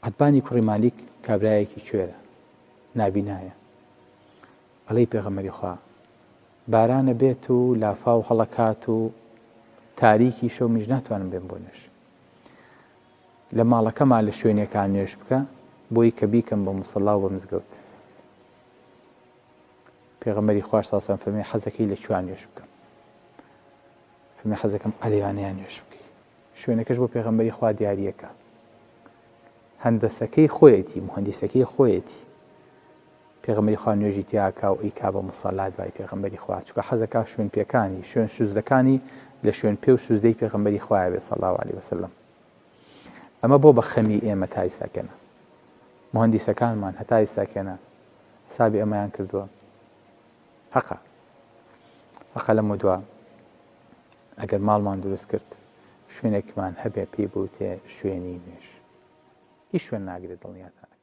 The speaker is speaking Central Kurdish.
عەتبانی کوڕی مالیک کابرایەکی کوێرە، نابینایە. ئەڵێی پێغەمبەری خوا بارانە بێت و لافاو هەڵەکات و تاریکیشە و منیش ناتوانم بێم بۆ نوێژ. لە ماڵەکەما لە شوێنێکا نوێژ بکە بۆی کە بیکەم بە موسەڵا و بە مزگەوت. پێغەمبەری خواش صلی اللە علیە و سلم فەرمی حەزەکەی لە کوێ نوێژ بکەم؟ فەرمی حەزەکەم ئەلێوانەیان نوێژ بکەی. شوێنەکەش بۆ پێغەمبەری خوا دیاریەکە. هەندەسەکەی خۆیەتی، موهەندیسەکەی خۆیەتی. پێغەمبەری خوا نوێژی تیا ئەکا و ئەیکا بە موسەلا دوای پێغەمبەری خوا چونکە حەزەکا شوێن پێکانی شوێن سوزدەکانی لە شوێن پێ و سوزدەی پێغەمبەری خوایە بێ صلی اللە علیە وسلم ئەمە بۆ بە خەمی ئێمە تا ئیستاکێنە موهەندیسەکانمان هەتا ئیستاکێنە حسابی ئەمەیان کردووە حەقە حەقە لەمە دوا ئەگەر ماڵمان دروست کرد شوێنێکمان هەبێ پێی بوتێ شوێنی نوێژ هیچ شوێن ناگرێت دڵنیاتانەکەم.